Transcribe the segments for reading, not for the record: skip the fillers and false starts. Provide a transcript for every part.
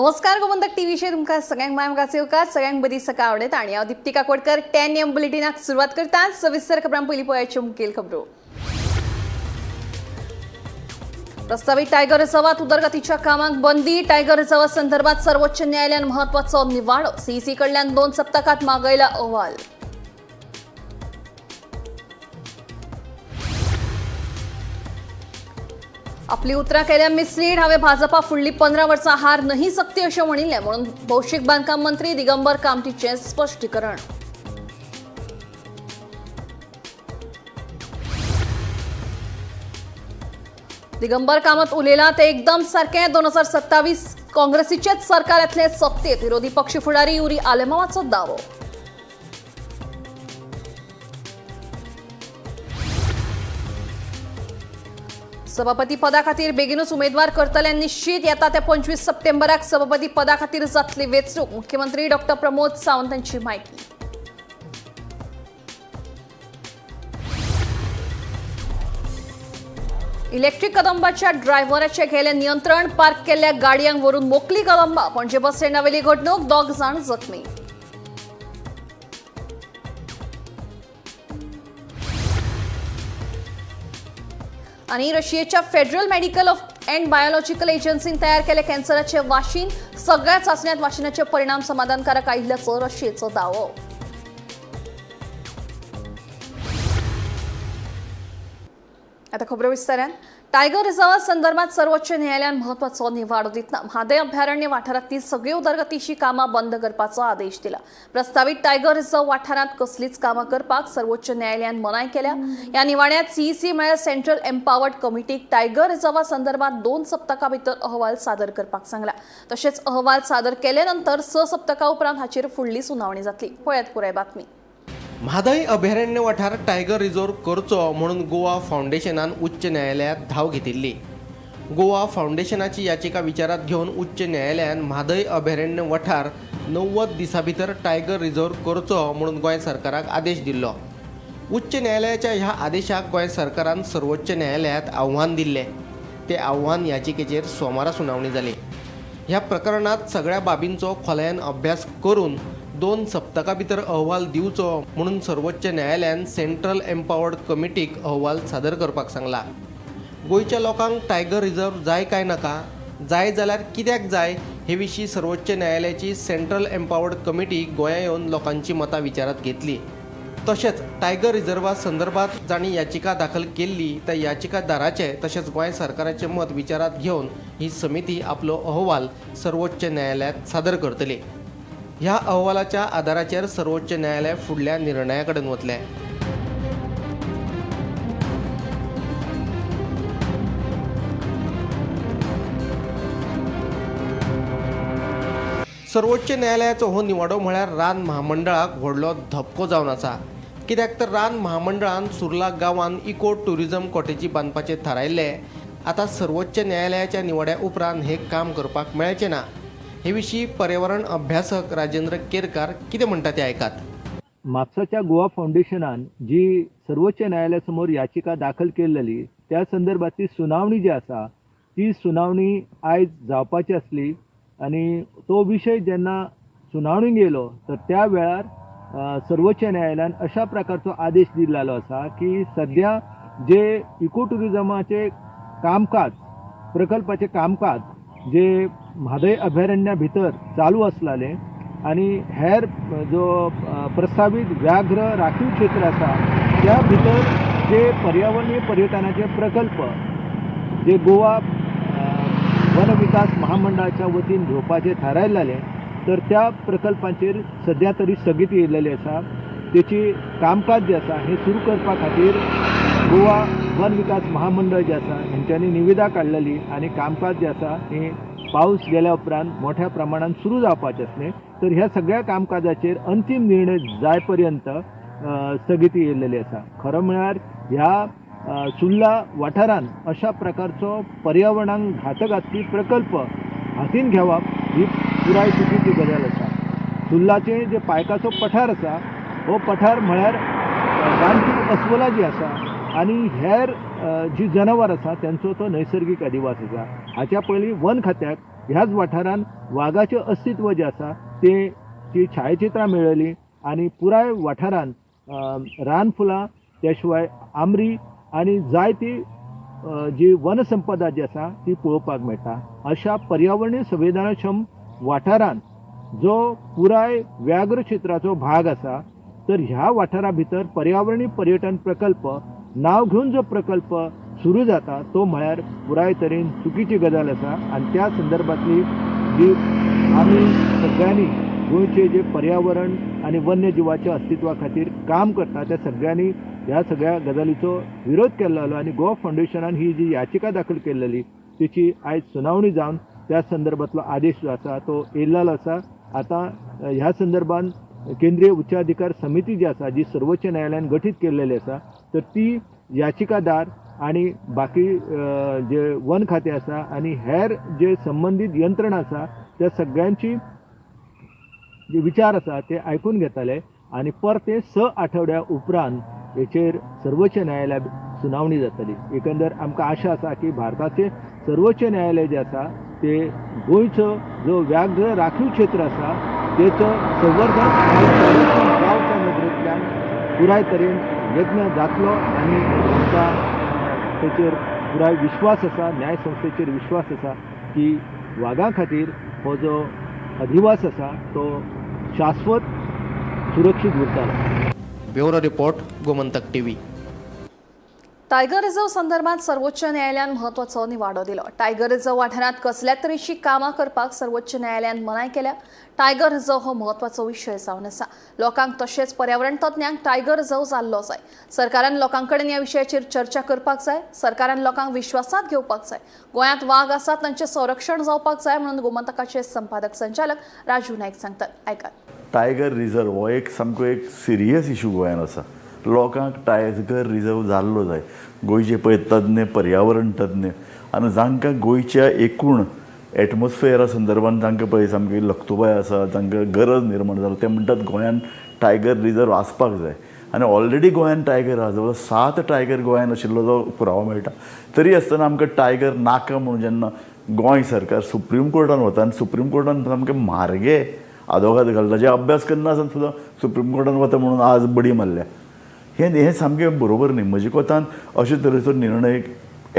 नमस्कार, गोमंतक टीव्हीचेर तुमकां सगळ्यांक माय मुखार येवकार. सगळ्यांक बरी सकाळ आवडत आणि हांव दीप्ती काकोडकर. 10 एम बुलेटिनाक सुरवात करता. सविस्तर खबरां. पयलीं पळयाच्यो मुखेल खबरो. प्रस्तावित टायगर रिझर्वात उदरगतीच्या कामांक बंदी. टायगर रिझर्वा संदर्भात सर्वोच्च न्यायालयान महत्वाचो निवाडो. सीईसी कडल्यान 2 सप्तकात मागयला अहवाल. आपली उतरां केल्या मिसलीड. हांवें भाजपा फुडली 15 वर्सां हार नाही सकती अशें म्हणिल्लें म्हणून भौशीक बांदकाम मंत्री दिगंबर कामतीचें स्पश्टीकरण. दिगंबर कामत उलयला ते एकदम सारकें. 2027 काँग्रेसीचेच सरकार येतलें सत्तेत, विरोधी पक्ष फुडारी युरी आलेमावाचो दावो. सभापती पदा खातीर बेगीनूच उमेदवार करतले निश्चित. येता त्या 25 सप्टेंबराक सभापती पदा खातीर जातली वेंचणूक, मुख्यमंत्री डॉक्टर प्रमोद सावंत यांची माहिती. इलेक्ट्रीक कदंबाच्या ड्रायव्हराचे गेले नियंत्रण. पार्क केल्ल्या गाडयांक व्हरून मोकली कदंबा. पणजे बस स्टँडावेली घडणूक. दोग जाण जखमी. आणि रशियेच्या federal medical of and biological एजन्सीन तयार केले कॅन्सराचे वाशीन. सगळ्या चाचण्यांत वाशिनाचे परिणाम समाधानकारक आयिल्ल्याचो रशियेचो दावो. आता खबरो विस्तारान. टायगर रिझर्वा संदर्भात सर्वोच्च न्यायालयान महत्वाचो निवाडो दितना म्हादय अभयारण्य वाठारांतली सगळी उदरगतीची कामां बंद करपाचो आदेश दिला. प्रस्तावीत टायगर रिझर्व वाठारांत कसलीच कामां करपाक सर्वोच्च न्यायालयान मनाय केल्या. ह्या निवाड्यात सीईसी म्हळ्यार सेंट्रल एम्पावर्ड कमिटीक टायगर रिझर्वा संदर्भात 2 सप्तकां भितर अहवाल सादर करपाक सांगला. तशेंच अहवाल सादर केले नंतर 6 सप्तकां उपरांत हाचेर फुडली सुनावणी जातली. पळयात पुराय बातमी. म्हादय अभयारण्य वाठार टायगर रिझर्व करचो म्हणून गोवा फावंडेशनान उच्च न्यायालयात धाव घेतिल्ली. गोवा फावंडेशनाची याचिका विचारात घेवन उच्च न्यायालयान म्हादय अभयारण्य वाठार 90 दिसां भितर टायगर रिझर्व करचो म्हणून गोंय सरकाराक आदेश दिल्लो. उच्च न्यायालयाच्या ह्या आदेशाक गोंय सरकारान सर्वोच्च न्यायालयात आव्हान दिल्लें. ते आव्हान याचिकेचेर सोमारा सुनावणी जाली. ह्या प्रकरणात सगळ्या बाबींचो खोलायेन अभ्यास करून 2 सप्तकां भितर अहवाल दिवचो म्हणून सर्वोच्च न्यायालयान सेंट्रल एम्पावर्ड कमिटीक अहवाल सादर करपाक सांगला. गोंयच्या लोकांक टायगर रिझर्व जाय काय नाका, जाय जाल्यार कित्याक जाय, हे विशीं सर्वोच्च न्यायालयाची सेंट्रल एम्पावर्ड कमिटी गोंया येवन लोकांची मतां विचारात घेतली. तशेंच टायगर रिझर्वा संदर्भात जांणी याचिका दाखल केल्ली त्या याचिकादाराचे तशेंच गोंय सरकाराचें मत विचारात घेवन ही समिती आपलो अहवाल सर्वोच्च न्यायालयात सादर करतली. ह्या अहवालाच्या आदाराचेर सर्वोच्च न्यायालय फुडल्या निर्णया कडेन वतलें. सर्वोच्च न्यायालयाचो हो निवाडो म्हळ्यार रान महामंडळाक व्हडलो धपको जावन आसा. कित्याक तर रान महामंडळान सुर्ला गांवांत इको ट्युरिजम कॉटेजी बांदपाचें थारायल्लें. आतां सर्वोच्च न्यायालयाच्या निवाड्या उपरांत हें काम करपाक मेळचें ना. हे विशीं पर्यावरण अभ्यासक राजेंद्र केरकार कितें म्हणटा तें आयकात. म्हापसाच्या गोवा फावंडेशनान जी सर्वोच्च न्यायालया समोर याचिका दाखल केलेली, त्या संदर्भातली सुनावणी जी आसा ती सुनावणी आयज जावपाची आसली आनी तो विशय जेन्ना सुनावणीक येयलो तर त्या वेळार सर्वोच्च न्यायालयान अशा प्रकारचो आदेश दिल्लो आसा की सद्या जे इको ट्युरिजमाचे कामकाज, प्रकल्पाचे कामकाज जे म्हादय अभयारण्या भितर चालू आसलेलें आनी हेर जो प्रस्तावीत व्याघ्र राखीव क्षेत्र आसा त्या भितर जे पर्यावरणीय पर्यटनाचे प्रकल्प जे गोवा वन विकास महामंडळाच्या वतीन घेवपाचे थारायल्लें, तर त्या प्रकल्पांचेर सद्या तरी स्थगिती येयलेली आसा. तेची कामकाज जें आसा हें सुरू करपा खातीर गोवा वन विकास महामंडळ जें आसा हेंच्यांनी निविदा काडलेली आनी कामकाज जें आसा हें पावस गेल्या उपरांत मोठ्या प्रमाणान सुरू जावपाचें आसलें, तर ह्या सगळ्या कामकाजाचेर अंतीम निर्णय जाय पर्यंत स्थगिती येयलेली आसा. खरो म्हळ्यार ह्या सुर्ला वाठारान अशा प्रकारचो पर्यावरणाक घातक आसपी प्रकल्प हातीन घेवप ही पुराय चुकीची गजाल आसा. सुर्लाचे जे पायकाचो पठार आसा, हो पठार म्हळ्यार रानटी अस्वलां जी आसा आनी हेर जी जनावर आसा त्यांचो तो नैसर्गीक अधिवास आसा. हाच्या पयलीं वन खात्याक ह्याच वाठारान वागाचें अस्तित्व जें आसा ते ती छायाचित्रां मेळ्ळली आनी पुराय वाठारान रानफुलां त्या शिवाय आमरी आनी जायती जी वनसंपदा जी आसा ती पळोवपाक मेळटा. अशा पर्यावरणीय संवेदनाक्षम वाठारान जो पुराय व्याघ्र क्षेत्राचो भाग आसा तर ह्या वाठारा भितर पर्यावरणीय पर्यटन प्रकल्प नांव घेवन जो प्रकल्प सुरू जाता तो म्हळ्यार पुराय तरेन चुकीची गजाल आसा. आनी त्या संदर्भांतली जी आमी सगळ्यांनी गोंयचे जे पर्यावरण आनी वन्यजिवाच्या अस्तित्वा खातीर काम करता त्या सगळ्यांनी ह्या सगळ्या गजालीचो विरोध केल्लो आनी गोवा फावंडेशनान ही जी याचिका दाखल केल्ली तिची आयज सुनावणी जावन त्या संदर्भांतलो आदेश जो आसा तो येयल्लो आसा. आतां ह्या संदर्भात केंद्रीय उच्चाधिकार समिती जी आसा जी सर्वोच्च न्यायालयान गठीत केल्लेली आसा तर ती याचिकादार आनी बाकी जे वन खातें आसा आनी हेर जे संबंदीत यंत्रणा आसा त्या सगळ्यांची जे विचार आसा ते आयकून घेतले आनी परते 6 आठवड्या उपरांत हेचेर सर्वोच्च न्यायालयात सुनावणी जातली. एकंदर आमकां आशा आसा की भारताचे सर्वोच्च न्यायालय जे आसा ते गोंयचो जो व्याघ्र राखीव क्षेत्र आसा तेचो संवर्धन आनी संरक्षण जावच्या नदरेंतल्यान पुराय तरेन यत्न जातलो आनी आमकां तेचेर पुराय विश्वास आसा, न्यायसंस्थेचेर विश्वास आसा की वागां खातीर हो जो अधिवास आसा तो शाश्वत सुरक्षीत उरतलो. Bureau report, Gomantak TV. Tiger reserve संदर्भात सर्वोच्च न्यायालयान म्हत्वाचो निवाडो दिलो. टायगर रिझर्व वाठारांत कसल्या तरेची कामां करपाक सर्वोच्च न्यायालयान मनाय केल्या. टायगर रिझर्व हो म्हत्वाचो विशय जावन आसा. लोकांक तशेंच पर्यावरण तज्ञांक टायगर रिझर्व जाल्लो जाय. सरकारान लोकां कडेन ह्या विशयाचेर चर्चा करपाक जाय. सरकारान लोकांक विश्वासांत घेवपाक जाय. गोंयांत वाग आसात तांचें संरक्षण जावपाक जाय म्हणून गोमंतकाचे संपादक संचालक राजू नायक सांगतात. आयकात. टायगर रिजर्व हो एक सामको एक सिरियस इशू गोंयांत आसा. लोकांक टायगर रिजर्व जाल्लो जाय. गोंयचे पळय तज्ञ, पर्यावरण तज्ञ आनी जांकां गोंयच्या एकूण एटमॉस्फियरा संदर्भान तांकां पळय सामकी लक्तुबाय आसा, तांकां गरज निर्माण जाला, ते म्हणटात गोंयांत टायगर रिजर्व आसपाक जाय. आनी ऑलरेडी गोंयांत टायगर आसा, जवळ 7 टायगर गोंयांत आशिल्लो जो पुरावो मेळटा. तरी आसतना आमकां टायगर नाका म्हणून जेन्ना गोंय सरकार सुप्रीम कोर्टान वता आनी सुप्रीम कोर्टान सामकें म्हारगे आदोगाद घालता, जे अभ्यास करना आसतना सुद्दां सुप्रीम कोर्टान वता म्हणून आज बडी मारल्या, हें सामकें बरोबर न्ही. म्हजे कोतान अशे तरेचो निर्णय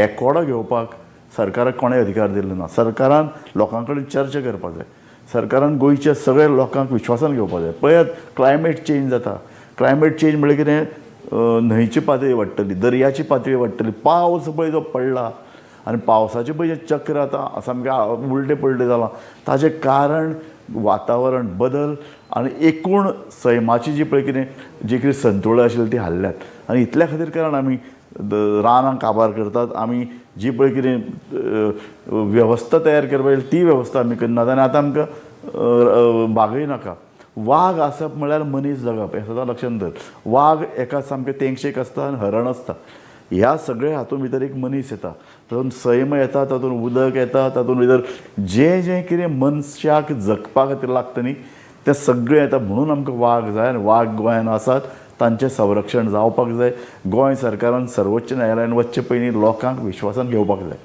एकोडो घेवपाक सरकाराक कोणें अधिकार दिल्लो ना. सरकारान लोकां कडेन चर्चा करपाक जाय. सरकारान गोंयच्या सगळ्या लोकांक विश्वासान घेवपाक जाय. पळयात क्लायमेट चेंज जाता. क्लायमेट चेंज म्हळ्यार कितें, न्हंयची पातळी वाडटली, दर्याची पातळी वाडटली, पावस पळय जो पडला आनी पावसाचें पळय जें चक्र आतां सामकें उलटें पलटें जालां, ताजें कारण वातावरण बदल आनी एकूण सैमाची जी पळय कितें जी कितें संतुळा आशिल्ली ती हाल्ल्यात. आनी इतल्या खातीर कारण आमी रानां काबार करतात, आमी जी पळय कितें वेवस्था तयार करपाक जाय ती वेवस्था आमी करनात. आनी आतां आमकां बागय नाका. वाग आसप म्हळ्यार मनीस जगप हें सदां लक्षांत धर. वाग एका सामकें तेंगशेक आसता आनी हरण आसता. ह्या सगळ्या हातूंत भितर एक मनीस येता, तातूंत सैम येता, तातूंत उदक येता, तातूंत भितर जें जें कितें मनशाक जगपा खातीर लागता न्ही तें सगळें येता. म्हणून आमकां वाग जाय आनी वाग गोंयांत आसात, तांचें संरक्षण जावपाक जाय. गोंय सरकारान सर्वोच्च न्यायालयान वचचे पयलीं लोकांक विश्वासान घेवपाक जाय.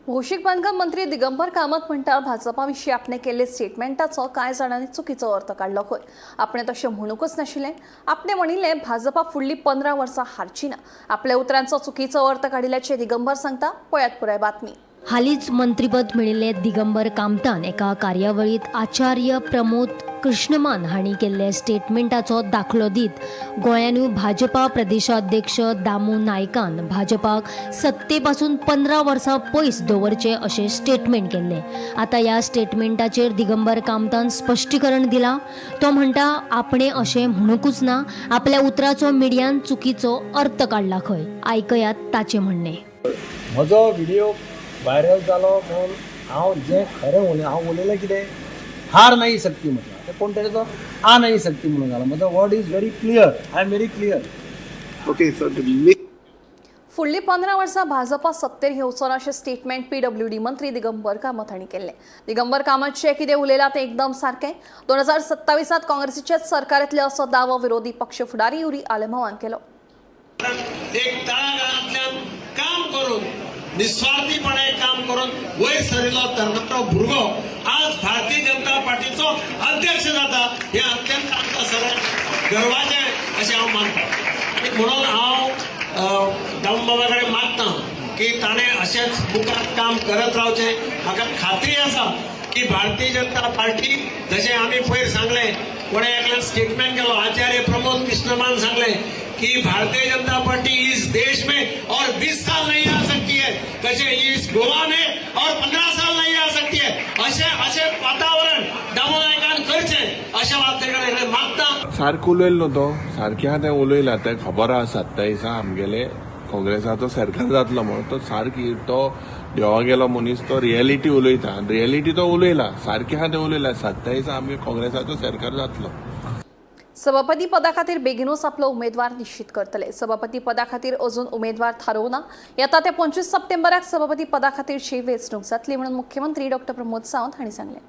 भौशीक बांदकाम मंत्री दिगंबर कामत म्हणटा भाजपा विशीं आपणे केल्ले स्टेटमेंटाचो कांय जाणांनी चुकीचो अर्थ काडलो खंय. आपणे तशें म्हणूकच नाशिल्लें. आपणे म्हणिल्लें भाजपा फुडलीं 15 वर्सां हारची ना. आपल्या उतरांचो चुकीचो अर्थ काडिल्ल्याचें दिगंबर सांगता. पळयात पुराय बातमी. हालींच मंत्रीपद मेळिल्ले दिगंबर कामतान एका कार्यावळींत आचार्य प्रमोद कृष्णमान हांणी केल्ले स्टेटमेंटाचो दाखलो दीत गोंयानूय भाजपा प्रदेशाध्यक्ष दामू नायकान भाजपाक सत्ते पासून 15 वर्सां पयस दवरचें अशें स्टेटमेंट केल्लें. आतां ह्या स्टेटमेंटाचेर दिगंबर कामतान स्पश्टीकरण दिलां. तो म्हणटा आपणें अशें म्हणूंकूच ना, आपल्या उतराचो मिडियान चुकीचो अर्थ काडला खंय. आयकयात ताचें म्हणणें. म्हजो व्हिडिओ व्हायरल जालो म्हणून हांव जें खरें उलय, हांव उलयलें कितें, हार नाही सकती म्हटलं, ते कोण तरी तो आ नाही सकती म्हणून झाला. म्हजो word is very clear, I am very clear. Okay, so the फुडलीं 15 वर्सां भाजपा सत्तेर येवचो ना अशें स्टेटमेंट पीडब्ल्यूडी मंत्री दिगंबर कामत हांणी केल्लें. दिगंबर कामत जें कितें उलयलां तें एकदम सारकें. 2027 काँग्रेसीचेच सरकार येतलें असो दावो विरोधी पक्ष फुडारी युरी आलेमावान केलो. एक तळागाळांतल्यान काम करून निस्वार्थीपणे काम करून वयर सरिल्लो तरणाटो भुरगो आज भारतीय जनता पार्टीचो अध्यक्ष जाता हे अत्यंत आमकां सगळ्यांक गर्वाचें अशें हांव मानता. आनी म्हणून हांव दामबाबा कडेन मागता की ताणें अशेंच मुखार काम करत रावचें. म्हाका खात्री आसा की भारतीय जनता पार्टी जशें आमी पयर सांगलें, कोणें एकल्यान स्टेटमेंट केलो, आचार्य प्रमोद कृष्णमान सांगलें कि भारतीय जनता पार्टी इस देश में और 20 साल नहीं आ सकती है, तसे इस गोवा में और 15 साल नहीं आ सकती है, अशें अशें वातावरण दामू नायकान करचें अशें हांव ताचे कडेन मागता. सारकें उलयलो न्हू तो, सारकें आहा तें उलयला, तें खबर आहा 27 आमगेले काँग्रेसाचो सरकार जातलो म्हणून. तो सारकी तो देवा गेलो मनीस, तो रियलिटी उलयता, रियलिटी तो उलयला, सारकें आहा तें उलयला. 27 आमगे काँग्रेसाचो सरकार जातलो. सभापती पदा खातीर बेगीनूच आपलो उमेदवार निश्चित करतले. सभापती पदा खातीर अजून उमेदवार थारोवना. येता ते 25 सप्टेंबराक सभापती पदा खातीरची वेंचणूक जातली म्हणून मुख्यमंत्री डॉक्टर प्रमोद सावंत हांणी सांगलें.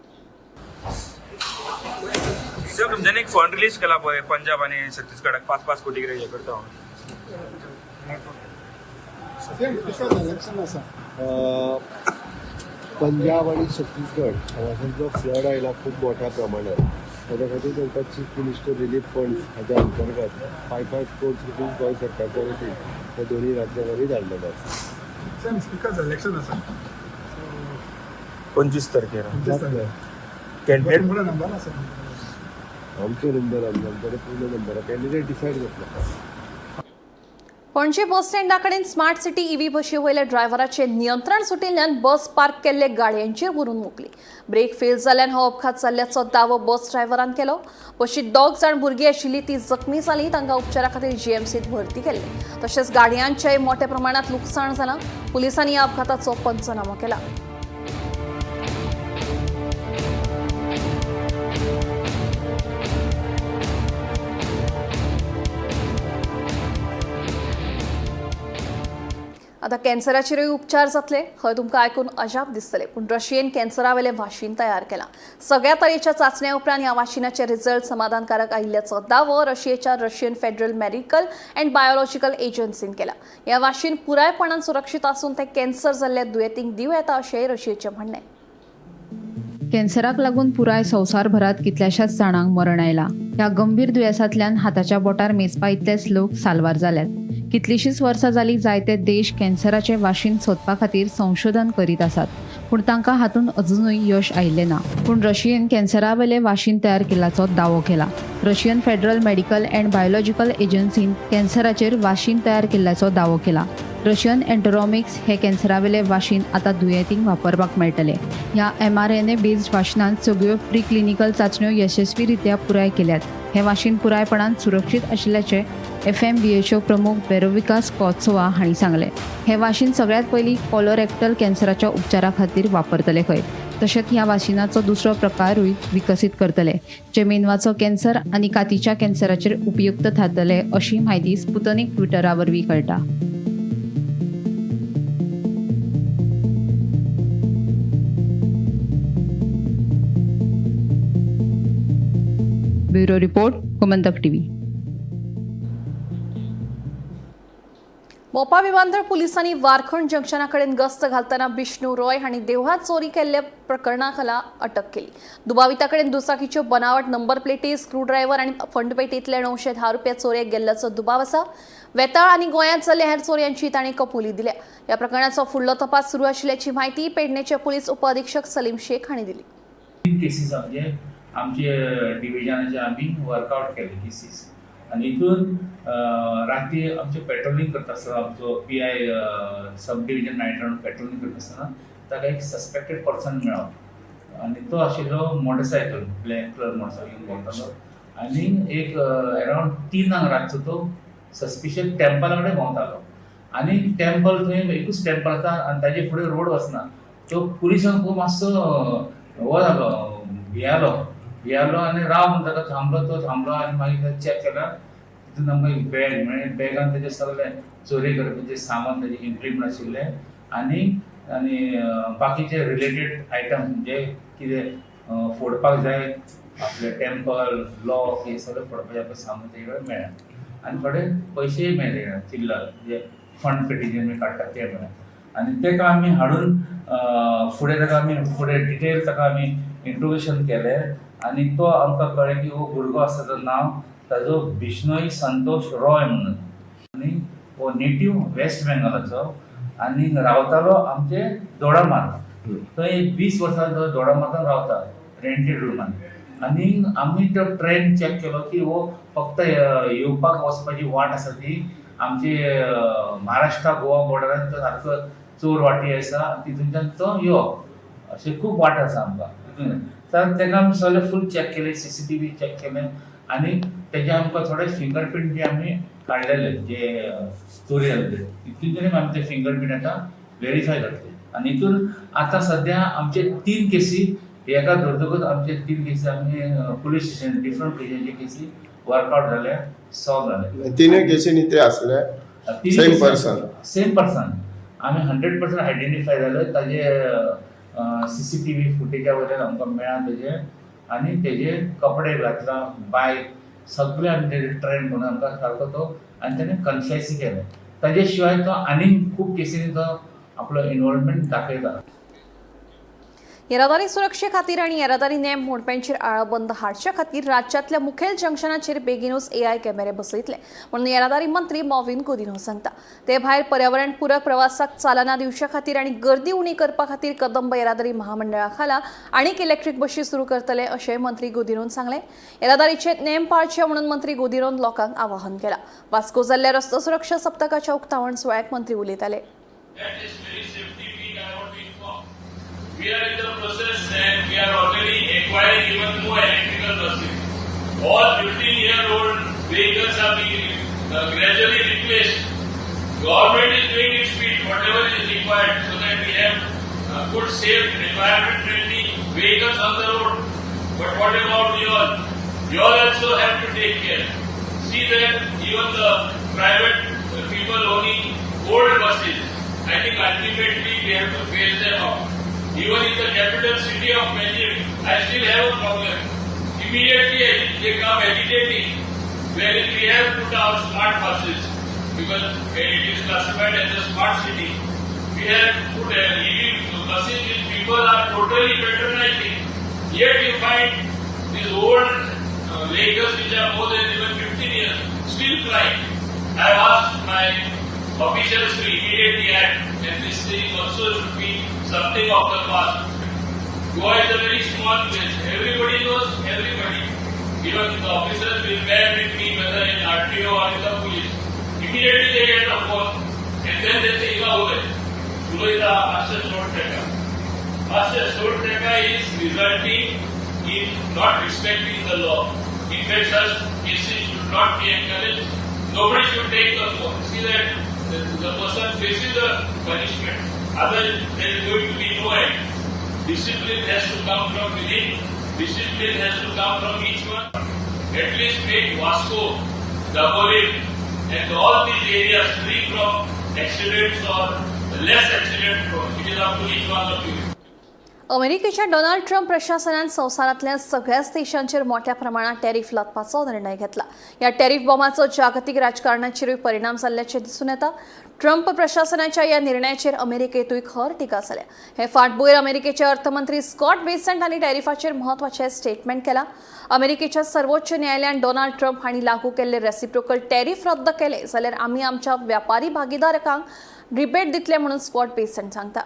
सर, तुमच्यानी एक फंड रिलीज केला पळय पंजाब आनी छत्तीसगडाक 5-5 कोटी कितें हें करता. पंजाब आनी छत्तीसगड हांगासर जो फ्लड आयला खूब मोठ्या प्रमाणात ताच्या खातीर तांकां चीफ मिनिस्टर रिलीफ फंड हाच्या अंतर्गत 5-5 crores rupees Goa सरकारच्या वतीन ह्या दोनूय राज्यां वरवीं धाडलेले आसा. इलेक्शन आसा 25 तारखेर कॅन्डिडेट नंबर आसा आमचो नंबर आमच्याकडे पूर्ण नंबर कॅन्डिडेट डिसायड जातलो. पणजी बस स्टँडा कडेन स्मार्ट सिटी ईव्ही बशी वयल्या ड्रायव्हराचें नियंत्रण सुटिल्ल्यान बस पार्क केल्ले गाडयांचेर व्हरून मोखली. ब्रेक फेल जाल्ल्यान हो अपघात जाल्ल्याचो दावो बस ड्रायव्हरान केलो. बशीत 2 जाण भुरगीं आशिल्ली ती जखमी जाली. तांकां उपचारा खातीर जीएमसीत भरती केल्ले. तशेंच गाडयांचेय मोठ्या प्रमाणात लुकसाण जालां. पुलिसांनी ह्या अपघाताचो पंचनामो केला. आता कॅन्सराचेरूय उपचार जातले हय तुमकां आयकून अजाप दिसतले, पूण रशियेन कॅन्सरावेलें वाशीन तयार केलां. सगळ्या तरेच्या चांचण्या उपरांत ह्या वाशिनाचे रिझल्ट समाधानकारक आयिल्ल्याचो दावो रशियेच्या Russian federal medical and biological एजन्सीन केला. ह्या वाशीन पुरायपणान सुरक्षीत आसून ते कॅन्सर जाल्ल्या दुयेंतींक दिवं येता अशेंय रशियेचें म्हणणें. कॅन्सराक लागून पुराय संवसारभरात कितल्याशाच जाणांक मरण आयलां. ह्या गंभीर दुयेंसांतल्यान हाताच्या बोटार मेजपा इतलेच लोक साल्वार जाल्यात. कितलीशींच वर्सां जालीं जायते देश कॅन्सराचें वाशीन सोदपा खातीर संशोधन करीत आसात, पूण तांकां हातूंत अजुनूय यश आयिल्लें ना. पूण रशियेन कॅन्सरावेलें वाशीन तयार केल्याचो दावो केला. Russian federal medical and biological एजन्सीन कॅन्सराचेर वाशीन तयार केल्ल्याचो दावो केला. रशियन एंटरोमिक्स हे कॅन्सरावेले वाशीन आतां दुयेंतींक वापरपाक मेळटले. ह्या mRNA based वाशिनान सगळ्यो प्री क्लिनिकल चांचण्यो यशस्वी रित्या पुराय केल्यात. हे वाशीन पुरायपणान सुरक्षीत आशिल्ल्याचें FMBHO प्रमुख वेरोविका स्कॉत्सोवा हांणी सांगलें. हे वाशीन सगळ्यांत पयलीं कोलोरेक्टल कॅन्सराच्या उपचारा खातीर वापरतले खंय. तशेंच ह्या वाशिनाचो दुसरो प्रकारूय विकसीत करतले, जे मेंदवाचो कॅन्सर आनी कातीच्या कॅन्सराचेर उपयुक्त थारतले अशी म्हायती स्पुतनिक ट्विटरा वरवीं कळटा. Bureau report, Gomantak TV. Mopa विमानतळ पोलिसांनी वारखंड जंक्शना कडेन गस्त घालतना विष्णू रॉय हांणी देवळांत चोरी केल्ल्या प्रकरणा खाला अटक केली. दुबाविता कडेन दुचाकीच्यो बनावट नंबर प्लेटी, स्क्रूड्रायव्हर आनी फंडपेटींतले 910 रुपया चोरयेक गेल्ल्याचो दुबाव आसा. वेताळ आनी गोंयांत जाल्ल्या हेर चोरयांची तांणी कबुली दिल्या. ह्या प्रकरणाचो फुडलो तपास सुरू आशिल्ल्याची म्हायती पेडणेचे पोलीस उपअधिक्षक सलीम शेख हांणी दिली. 3 केसीस आमचे आमचे डिविजनाचे आमी वर्कआउट केले केसीस आनी हितून राती आमचे पेट्रोलिंग करता आसतना आमचो PI sub division night round patrolling करता आसतना ताका एक सस्पेक्टेड पर्सन मेळ्ळो आनी तो आशिल्लो मोटरसायकल, ब्लॅक कलर मोटरसायकल घेवन भोंवतालो आनी एक अरावंड 3 रातचो तो सस्पिशियस टेम्पला कडेन भोंवतालो आनी टेम्पल थंय एकूच टेम्पल आसा आनी ताजे फुडें रोड वचना. तो पुलिसांक खूब मातसो हो जालो, भियालो आनी राव म्हणून ताका थांबलो. तो थांबलो आनी मागीर ताका चॅक केला, तितून आमकां एक बॅग मेळ्ळें. बॅगान तेजें सगळें चोरी करपाचें सामान, तेजें इम्प्लिमेंट आशिल्लें आनी आनी बाकीचे रिलेटेड आयटम जे कितें फोडपाक जाय आपले टेम्पल लॉक हे सगळें फोडपाचें आपलें सामान तेजे कडेन मेळ्ळें आनी थोडे पयशेय मेळ्ळे, चिल्लर जे फंड पेटीचे आमी काडटात ते मेळ्ळे. आनी ताका आमी हाडून फुडें ताका आमी फुडें डिटेल ताका आमी इंट्रोगेशन केलें आनी तो आमकां कळ्ळें की हो भुरगो आसा ताजो नांव ताजो बिश्नोई संतोष रॉय म्हणून आनी हो नेटीव वेस्ट बेंगॉलाचो आनी रावतालो आमचे दोडामार्ग. थंय 20 वर्सां तो दोडामार्गान रावता रेंटेड रुमान. आनी आमी तो ट्रेन चॅक केलो की हो फक्त येवपाक वचपाची वाट आसा ती आमचे महाराष्ट्रा गोवा बॉर्डरान तो सारको चोर वाटी आसा तितूंतल्यान तो येवप अशें खूब वाट आसा आमकां तितून. तर ताका आमी सगळें फूल चॅक केलें, CCTV check केलें आनी तेजे आमकां थोडे फिंगरप्रिंट बी आमी काडलेले जे चोरी जाल्ले तितून आमी ते फिंगरप्रिंट आतां वेरीफाय करतले. आनी हितून आतां सद्या आमचे 3 केसी एका धरतकूच आमचे 3 केसी आमी पुलीस स्टेशन डिफरंट पुलिसांचे केसी वर्कआउट जाले, सॉल्व जाले. तिनूय केसींनी ते आसले सेम पर्सन? सेम पर्सन आमी 100% आयडेंटिफाय जाले ताजे CCTV फुटेजा वयल्यान आमकां मेळ्ळा तेजे आनी तेजे कपडे घातला, बायक सगळे आमी तेजे ट्रेंड करून आमकां सारको तो आनी तेणे कन्फेस केलें. ताजे शिवाय तो आनीक खूब केसींनी तो आपलो इनवॉल्वमेंट दाखयता. येरादारी सुरक्षे खातीर आनी येरादारी नेम मोडप्यांचेर आळाबंद हाडचे खातीर राज्यांतल्या मुखेल जंक्शनाचेर बेगीनूच AI कॅमेरे बसयतले म्हणून येरादारी मंत्री मॉविन गुदिन्हो सांगता. ते भायर पर्यावरण पूरक प्रवासाक चालना दिवचे खातीर आनी गर्दी उणी करपा खातीर कदंब येरादारी महामंडळा खाला आनीक इलेक्ट्रीक बशी सुरू करतले अशें मंत्री गुदिन्होन सांगलें. येरादारीचे नेम पाळचे म्हणून मंत्री गुदिन्होन लोकांक आवाहन केलां. वास्को जाल्ल्या रस्तो सुरक्षा सप्तकाच्या उक्तावण सुवाळ्याक मंत्री उलयताले. We are in the process and we are already acquiring even more electrical buses. All 15-year-old vehicles are being gradually replaced. Government is doing its bit, whatever is required, so that we have good, safe, environment-friendly vehicles on the road. But what about you all? You all also have to take care. See that even the private people owning old buses, I think ultimately we have to phase them out. Even in the capital city of Panjim, I still have a problem. Immediately they come agitating, wherein we have put our smart buses, because it is classified as a smart city. We have put EV buses which people are totally patronizing. Yet you find these old vehicles which are more than even 15 years still flying. I have asked my officials to immediately act, and this thing also should be something of the past. Goa is a very small place. Everybody knows everybody. Even the officers will bear with me whether in RTO or in the police. Immediately they get a phone and then they say, Ila ulay. Ulayta Master Short Teka. Master Short Teka is resulting in not respecting the law. In fact, such cases should not be encouraged. Nobody should take the phone. See that the person faces the punishment. Otherwise, there is going to be no end. Discipline has to come from within. Discipline has to come from each one. At least make Vasco, Dabolim, and all these areas free from accidents or less accident prone. It is up to each one of you. अमेरिकेच्या Donald Trump प्रशासनान संवसारांतल्या सगळ्याच देशांचेर मोठ्या प्रमाणात tariff लादपाचो निर्णय घेतला. ह्या tariff बॉम्बाचो जागतीक राजकारणाचेरूय परिणाम जाल्ल्याचें दिसून येता. ट्रम्प प्रशासनाच्या ह्या निर्णयाचेर अमेरिकेंतूय खर टिका जाल्या. हे फाटभूंयेर अमेरिकेचे अर्थमंत्री स्कॉट बेसंट हांणी टॅरिफाचेर म्हत्वाचें स्टेटमेंट केलां. अमेरिकेच्या सर्वोच्च न्यायालयान डोनाल्ड ट्रम्प हांणी लागू केल्ले रेसिप्रोकल टॅरिफ रद्द केले जाल्यार आमी आमच्या व्यापारी भागीदारकांक रिबेट दितले म्हणून स्कॉट बेसंट सांगता.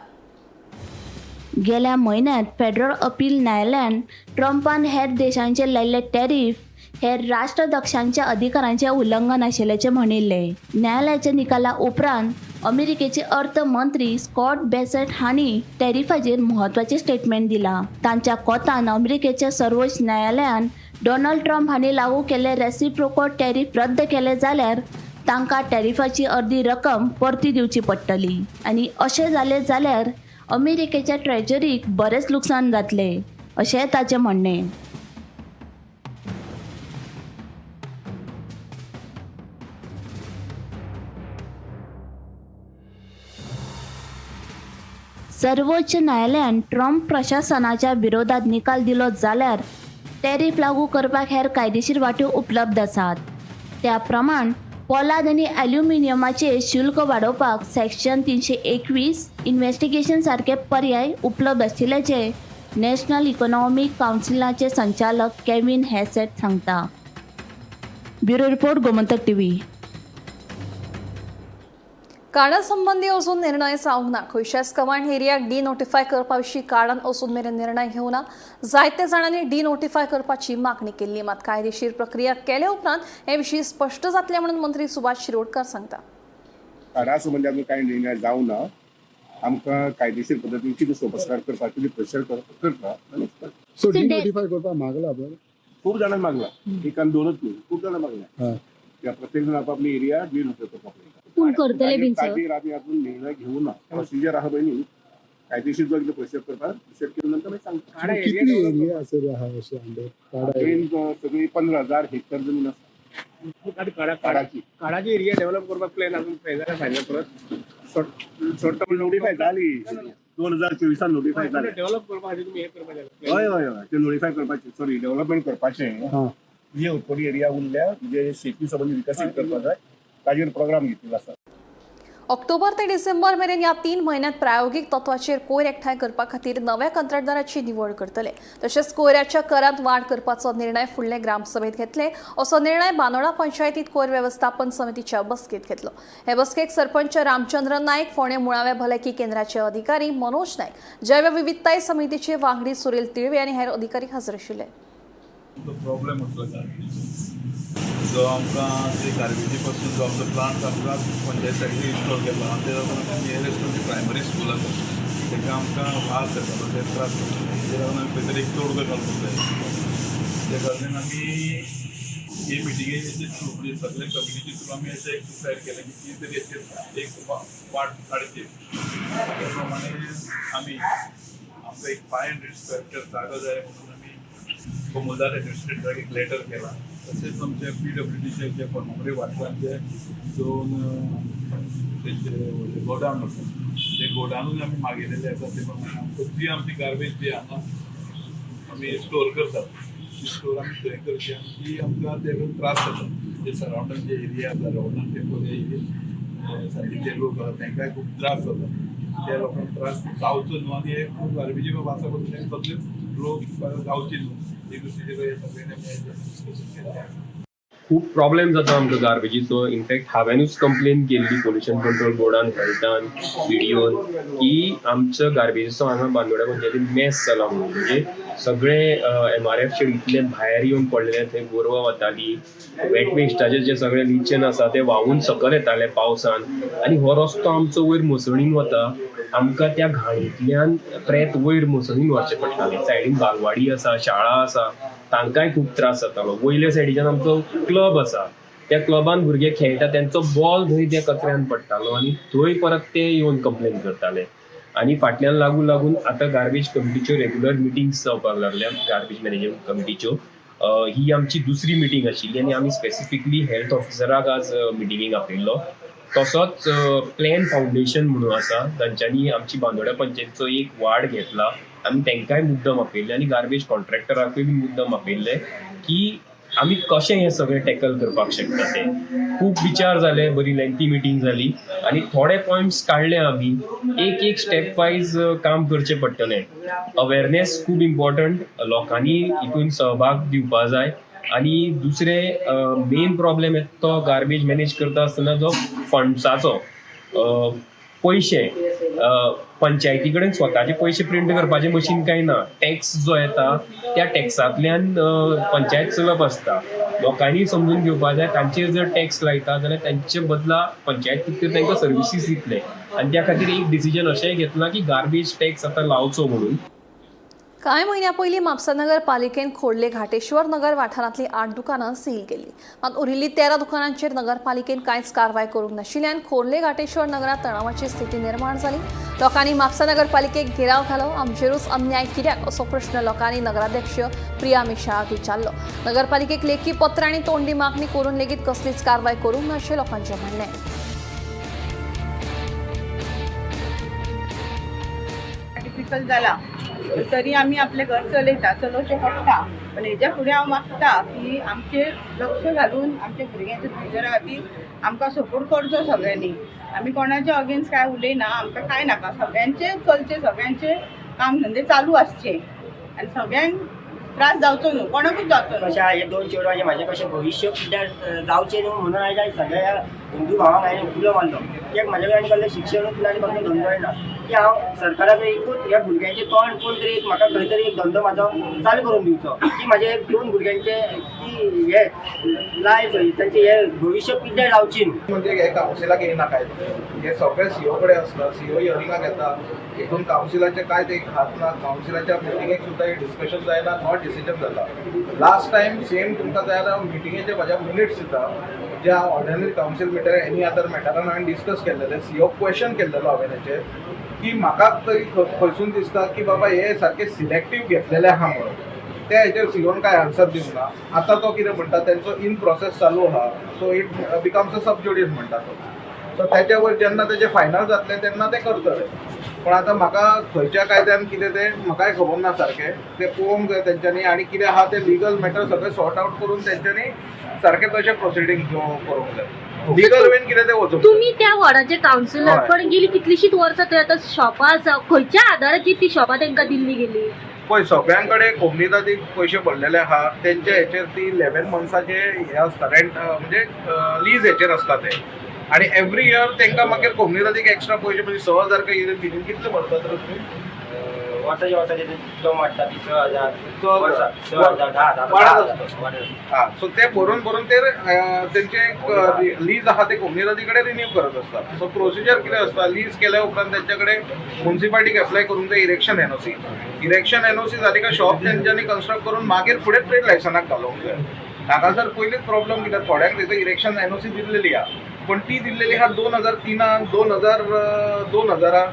गेल्या म्हयन्यांत फेडरल अपील न्यायालयान ट्रंपान हेर देशांचेर लायिल्ले टॅरीफ हे राष्ट्राध्यक्षांच्या अधिकारांचें उल्लंघन आशिल्ल्याचें म्हणिल्लें. न्यायालयाच्या निकाला उपरांत अमेरिकेचे अर्थ मंत्री स्कॉट बेसेंट हांणी टॅरिफाचेर म्हत्वाचें स्टेटमेंट दिलां. तांच्या कोतान अमेरिकेच्या सर्वोच्च न्यायालयान डोनाल्ड ट्रंप हांणी लागू केल्ले रेसिप्रोकल टॅरीफ रद्द केले जाल्यार तांकां टॅरिफाची अर्दी रक्कम परती दिवची पडटली आनी अशें जालें जाल्यार अमेरिकेच्या ट्रेजरीक बरेंच लुकसाण जातलें अशेंय ताचें म्हणणें. सर्वोच्च न्यायालयान ट्रंप प्रशासनाच्या विरोधात निकाल दिलो जाल्यार टॅरीफ लागू करपाक हेर कायदेशीर वाट्यो उपलब्ध आसात. त्या प्रमाण पोलाद आनी ॲल्युमिनियमाचेर शुल्क वाडोवपाक सेक्शन 321 इन्व्हेस्टिगेशन सारके पर्याय उपलब्ध आशिल्ल्याचें नॅशनल इकॉनॉमीक कावन्सिलाचे संचालक केविन हॅसेट सांगता. Bureau report, Gomantak TV. काडा संबंधी अजून निर्णय जावंक ना. खंयच्याच कमांड एरियाक डी नोटिफाय करपा विशीं काडान अजून मेरेन निर्णय घेवना. ना. जायते जाणांनी डी नोटिफाय करपाची मागणी केल्ली, मात कायदेशीर प्रक्रिया केले उपरांत हे विशीं स्पश्ट जातलें म्हणून मंत्री सुभाष शिरोडकर सांगता. काडा संबंदी अजून कांय निर्णय जावना. आमकां कायदेशीर पद्दतीन कितें सोपस्कार करपाक, कितें प्रेशर करता. सो डिनोटिफाय करपाक मागला पळय. खूब जाणांनी मागला, एक आनी दोनच न्ही, खूब जाणां मागल्या. त्या प्रत्येक जण आपापली एरिया डिनोटिफाय करपाक पळयता. पूण करतले बीन सर? ताजेर आमी अजून निर्णय घेवना. प्रोसिजर आहा पळय न्ही, कायदेशीर जो कितें प्रोसिजर करपाक प्रोसिजर केले नंतर मागीर सांगता. कितली एरिया आसत आहा अशें अंडर काडा? मेन सगळी 15,000 हेक्टर जमीन आसा काडाची. काडाची एरिया डेव्हलप करपाक प्लॅन अजून फायनल परत शॉर्ट टर्म नोटिफाय जाली, 2024 नोटिफाय जाली. डेव्हलप करपा खातीर तुमी हें करपाक जाय. हय हय हय, ते नोटिफाय करपाचे, सॉरी, डेव्हलपमेंट करपाचें. जे थोडी एरिया उरल्या, म्हणजे शेती संबंदी विकसीत करपाक जाय, ताजेर प्रोग्राम घेतिल्लो आसा. ऑक्टोबर ते डिसेंबर मेरेन ह्या 3 म्हयन्यांत प्रायोगीक तत्वाचेर कोयर एकठांय करपा खातीर नव्या कंत्राटदाराची निवड करतले. तशेंच कोयराच्या करांत वाड करपाचो निर्णय फुडले ग्रामसभेत घेतले, असो निर्णय बांदोडा पंचायतीत कोयर वेवस्थापन समितीच्या बसकेत घेतलो. हे बसकेक सरपंच रामचंद्र नायक, फोंडें मुळाव्या भलायकी केंद्राचे अधिकारी मनोज नायक, जैवविविधताय समितीचे वांगडी सुरील तिळवे आनी हेर अधिकारी हजर आशिल्ले. प्रॉब्लेम आसलो गार्बेजीचो, जो आमकां ते गार्बेजी पासून जो आमचो प्लांट आमकां पंचायत सायडीन इन्स्टॉल केला आनी ते लागून आमकां नियरेस्ट आमची प्रायमरी स्कूल आसा, ताका आमकां वास येतालो, ते त्रास जाताले. तेजे लागून आमी खंय तरी एक तोडगो घालपाक जाय. त्या कारणान आमी हे मिटिंगेचे थ्रू, म्हणजे सगळे कमिटीचे थ्रू आमी अशें एक डिसायड केलें की कितें तरी हेचेर एक वाट काडची. त्या प्रमाणे आमी आमकां एक 500 स्क्वेअर मिटर जागो जाय म्हणून आमी कोमुलदार एडमिनिस्ट्रेटराक एक लेटर केला. तशेंच आमचे पीडब्ल्यूडीचे जे फर्मागुडी वाठारांत दोन तेचे गोडावन आसा, ते गोडावनूय आमी मागयलेले आसा. ते प्रमाणे आमकां जी आमची गार्बेज जी हांगा आमी स्टोर करतात, ती स्टोर आमी थंय करची आनी ती आमकां ते त्रास जाता. जे सरावंडींग जे एरिया आसा, रवळनाथ टेम्पल एरिया सायडीचे लोक आसा, तांकांय खूब त्रास जाता. त्या लोकांक त्रास जावचो न्हू आनी हे खूब गार्बेजी वासा पसून सगळे लोक जावचे न्हू, हे गोश्टीचेर सगळ्यांनी आमी डिस्कशन केल्लें आसा. खूब प्रॉब्लेम जाता आमकां गार्बेजीचो. इनफॅक्ट हांवेनूच कंप्लेन केल्ली पोल्युशन कंट्रोल बोर्डान, हेल्थान, बीडीओन की आमचो गार्बेजीचो हांगा बांदोड्या पंचायतीन मेस जाला म्हणून. म्हणजे सगळे एमआरएफ शेड इतले भायर येवन पडलेले, थंय गोरवां वताली, वेट वेस्टाचे जे सगळे लिचन आसा ते व्हांवून सकयल येताले पावसान आनी हो रस्तो आमचो वयर मसणीन वता. आमकां त्या घाणींतल्यान प्रेत वयर मसणीन व्हरचें पडटालें. सायडीन बालवाडी आसा, शाळा आसा, तांकांय खूब त्रास जातालो. वयल्या सायडीच्यान आमचो क्लब आसा, त्या क्लबान भुरगे खेळटा, तेंचो बॉल थंय त्या कचऱ्यान पडटालो आनी थंय परत ते येवन कंप्लेन करताले. आनी फाटल्यान लागून लागून आतां गार्बेज कमिटीच्यो रेगुलर मिटिंग्स जावपाक लागल्या. गार्बेज मॅनेजमेंट कमिटीच्यो ही आमची दुसरी मिटींग आशिल्ली आनी आमी स्पेसिफिकली हेल्थ ऑफिसराक आज मिटिंगेक आपयल्लो. तसोच प्लॅन फावंडेशन म्हणून आसा, तांच्यांनी आमची बांदोड्या पंचायतीचो एक वार्ड घेतला, आमी तांकांय मुद्दम आपयल्ले आनी गार्बेज कॉन्ट्रॅक्टराकूय बी मुद्दम आपयल्ले की आमी कशें हें सगळें टॅकल करपाक शकता. ते खूब विचार जाले, बरी लेंथी मिटींग जाली आनी थोडे पॉयंट्स काडले आमी. एक एक स्टेप वायज काम करचें पडटलें. अवेरनेस खूब इम्पॉर्टंट, लोकांनी हितून सहभाग दिवपा जाय. आनी दुसरें मेन प्रॉब्लेम येता तो गार्बेज मॅनेज करता आसतना जो फंड्साचो, पयशे. पंचायती कडेन स्वताचे पयशे प्रिंट करपाचें मशीन कांय ना. टॅक्स जो येता त्या टॅक्सांतल्यान पंचायत चलप आसता. लोकांनी समजून घेवपा जाय, तांचेर जर टॅक्स लायता जाल्यार तांचे बदला पंचायत कितें तांकां सर्विसीस दितले. आनी त्या खातीर एक डिसिजन अशेंय घेतलां की गार्बेज टॅक्स आतां लावचो म्हणून. कांय म्हयन्यां पयलीं म्हापसा नगरपालिकेन खोर्ले घाटेश्वर नगर वाठारांतलीं 8 दुकानां सील केल्लीं. मात उरिल्लीं 13 दुकानांचेर नगरपालिकेन कांयच कारवाय करूंक नाशिल्ल्यान खोर्ले घाटेश्वर नगरांत तणावाची स्थिती निर्माण जाली. लोकांनी म्हापसा नगरपालिकेक घेराव घालो. आमचेरूच अन्याय कित्याक असो प्रश्न लोकांनी नगराध्यक्ष प्रिया मिशाळाक विचारलो. नगरपालिकेक लेखी पत्र आनी तोंडी मागणी करून लेगीत कसलीच कारवाय करूंक ना अशें लोकांचें म्हणणें. डिफिकल्ट जाला. तरी आमी आपलें घर चलयता, चलोवचें पडटा. पण हेज्या फुडें हांव मागता की आमचेर लक्ष घालून आमच्या भुरग्यांच्या फ्युचरा खातीर आमकां सपोर्ट करचो सगळ्यांनी. आमी कोणाच्या अगेन्स्ट कांय उलयना, आमकां कांय नाका, सगळ्यांचे चलचे, सगळ्यांचे काम धंदे चालू आसचे आनी सगळ्यांक त्रास जावचो न्हू, कोणाकूच जावचो न्हू. कशें हे दोन चेडवांचें म्हाजें कशें भविश्य पिड्ड्यार जावचें न्हू म्हणून हांवें सगळ्या हिंदू भावांक हांवें उलो मारलो. कित्याक म्हाजे कडेन आनी कसलें शिक्षणूच ना आनी कसलो धंदोय ना की हांव सरकाराचो एकूच ह्या भुरग्यांचें तोंड पळोवन तरी एक म्हाका खंय तरी एक धंदो म्हाजो चालू करून दिवचो की म्हाजे दोन भुरग्यांचे की हे लायफ तांचें हे भविश्य पिड्ड्यार जावचें न्हू. म्हणजे हे कावन्सिलाक येयना काय, हे सगळे सीओ कडेन आसता, सीओ हियरिंगाक येता, हितून कावन्सिलाचे काय ते हात ना, कावन्सिलाच्या मिटिंगेक सुद्दां हे डिस्कशन जायना, not decision जाता. लास्ट टायम सेम तुमकां जाय जाल्यार हांव मिटिंगेचे म्हाज्या मिनिट्स दिता, जे हांव ordinary council meeting any other मॅटरान हांवें डिस्कस केल्लेले, सीओ क्वेश्चन केल्लेलो हांवें हेचेर की म्हाका तरी खंयसून दिसता की बाबा हे सारके सिलेक्टीव घेतलेले आहा म्हणून. त्या हेचेर सीओन काय आन्सर दिवंक ना. आतां तो कितें म्हणटा, तेंचो इन प्रोसेस चालू आहा, so it becomes a sub judice म्हणटा तो. सो तेच्या वयर जेन्ना तेजें फायनल जातलें तेन्ना ते करतले. पण आतां म्हाका खंयच्या कायद्यान कितें तें म्हाकाय खबर ना सारकें, तें पळोवंक जाय तेंच्यांनी आनी कितें आहा तें लिगल मॅटर सगळें सॉर्ट आवट करून तेंच्यांनी सारकें तशें प्रोसिडींग करूंक जाय, लिगल वेन कितें तें वचूंक जाय. तुमी त्या वॉर्डाचे कावन्सिलर, हय. पण गेली कितलीशीच वर्सां थंय आतां शॉपां आसा, खंयच्या आदाराचेर ती शॉपां तांकां दिल्ली गेली? पळय, सगळ्यां कडेन कोमनिदादीक पयशे भरलेले आहा, तेंच्या हेचेर ती 11 मंथ्साचे हे आसता रेंट, म्हणजे लीज हेचेर आसता ते, आनी एवरी इयर तांकां मागीर कोमनिदादीक एक्स्ट्रा पयशे, म्हणजे 6,000 काय कितें, कितले भरतात रे तुमी? वर्साच्या वर्साचे तो वाडटा ती 6,000, 6,000. वर्साक 6,000, 10,000 वाडत 10,000 वाडत आसता. हा, सो ते भरून भरून ते तेंचे लीज आहा ते कोमनिदादी कडेन रिन्यू करत आसता. सो प्रोसिजर कितें आसता, लीज केल्या उपरांत तेंच्या कडेन मुन्सिपालिटीक एप्लाय करूंक जाय इरेक्शन एनओसी. इरेक्शन एनओसी जाली काय शॉप तेंच्यांनी कन्स्ट्रक्ट करून मागीर फुडें ट्रेड लायसनाक घालोवंक जाय. हांगासर पयलीच प्रॉब्लम कितें, थोड्यांक थंयसर इरेक्शन एनओसी दिल्लेली आहा, पण ती दिल्लेली आहा 2003, 2000,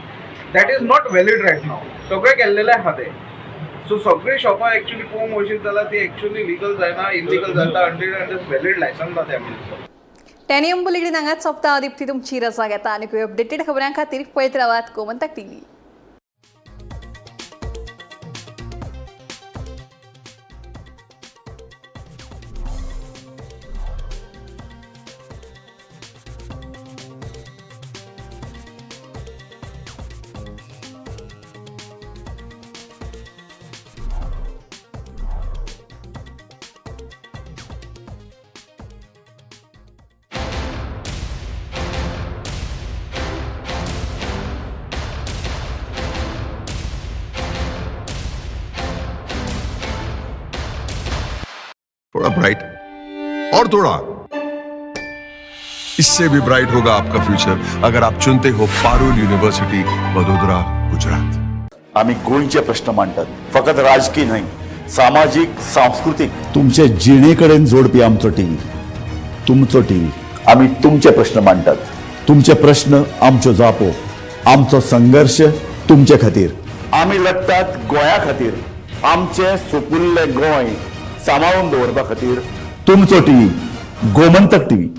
that is not valid right now. सगळें केल्लेलें आहा तें. सो सगळीं शॉपां एक्चुली पळोवंक वचीत जाल्यार ती एक्चुली लिगल जायना, इलिगल जाता अंटील अंड व्हॅलीड लायसन ना त्या मिलचो. टेनियम बुलेटिन हांगाच सोंपता. दीप्ती तुमची रजा घेता आनी अपडेटेड खबरां खातीर पळयत रावात गोमंतक टीव्ही. थोड़ा ब्राइट और थोड़ा इससे भी ब्राइट होगा आपका फ्यूचर अगर आप चुनते हो पारुल यूनिवर्सिटी, वडोदरा, गुजरात. आमी गोंयचे प्रश्न मांडटात, फकत राजकी न्हय, सामाजीक, सांस्कृतीक, तुमचे जिणे कडेन जोडपी आमचो टीव्ही, तुमचो टीव्ही. आमी तुमचे प्रश्न मांडटात, तुमचे प्रश्न आमच्यो जापो, आमचो संघर्श तुमचे खातीर. आमी लढटात गोंया खातीर, आमचें सुपुल्लें गोंय सांबाळून दवरपा खातीर. तुमचो टीव्ही, गोमंतक टीव्ही.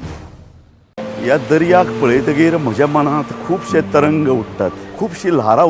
ह्या दर्याक पळयतगीर म्हज्या मनांत खुबशे तरंग उठ्ठात, खुबशी ल्हारां.